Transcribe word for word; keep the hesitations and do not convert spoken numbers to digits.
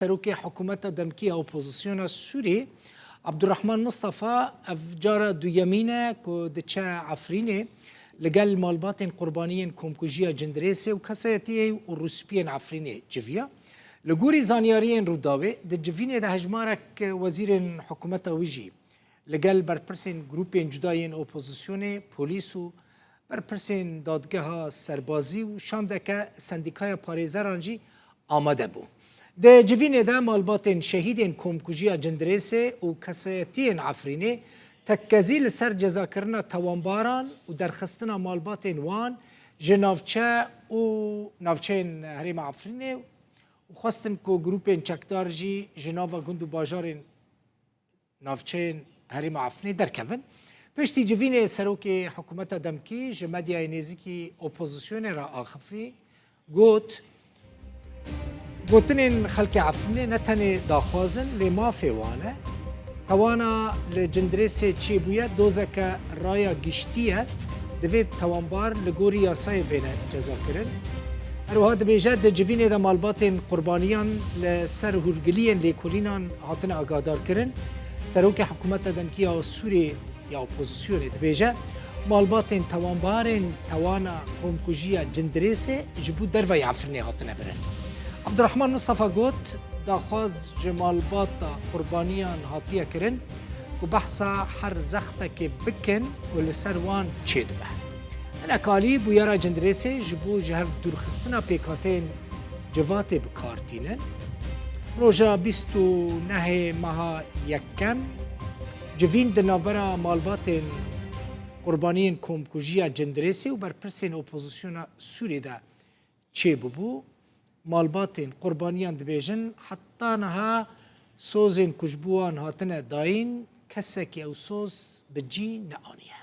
Serokê hikûmeta demkî ya opozisyona Sûrî, Abdurrahman Mustafa, ev cara duyemîn e ku diçe Efrînê li gel malbatên qurbaniyên komkujiya Cindirêsê û kesayetiyê û rûspiyên Efrînê civiya. Li gorî zanyariyên Rûdawê, di civînê de hejmarek wezîrên hikûmeta wî jî li gel berpirsên grûpên cuda yên opozisyonê, polîs û berpirsên dadgeha serbazî û şandeke sendîkaya parêzeran jî amade bû. Di civînê de malbatên şehîdên komkujiya Cindirêsê û kesayetiyên Efrînê tekkezî li ser cezakirina tawanbaran û derxistina malbatên wan ji navçe û navçeyên herêma Efrînê û xwestin ku grûpên çekdar jî ji nava gund û bajarên navçeyên herêma Efrînê derkevin. Piştî civînê serokê hikûmeta demkî ji medyayê nêzîkî opozisyonê re axifî, got, Gotinên xelkê Efrînê ne tenê daxwaz in, lê mafê wan e. Tewana li Cindirêsê çêbûye, dozeke raya giştî ye. Divê tawanbar li gorî yasayê bêne cezakirin. Her wiha dibêje, di civînê de malbatên qurbaniyan li ser hûrgiliyên lêkolînan hatine agadarkirin. Serokê hikûmeta demkî ya Sûriyê ya opozisyonê dibêje, malbatên tawanbarên tewana komkujiya Cindirêsê ji bo derveyî Efrînê hatine birin. Abdurrahman Mustafa got, daxwaz ji malbata qurbaniyan hatiye kirin ku behsa her zextekê bikin û li ser wan çêdibe. Hinek alî bûyera Cindirêsê ji bo ji hev dûrxistina pêkhateyên civatê bi kar tînin. Roja bîst û nehê meha yekem civîn di navbera malbatên qurbaniyên komkujiya Cindirêsê û berpirsên opozisyona Sûriyê de çêbûbû. Malbatên qurbaniyan dibêjin, heta niha sozên ku ji bo wan hatine dayîn, kesekî ew soz bi cî neaniye.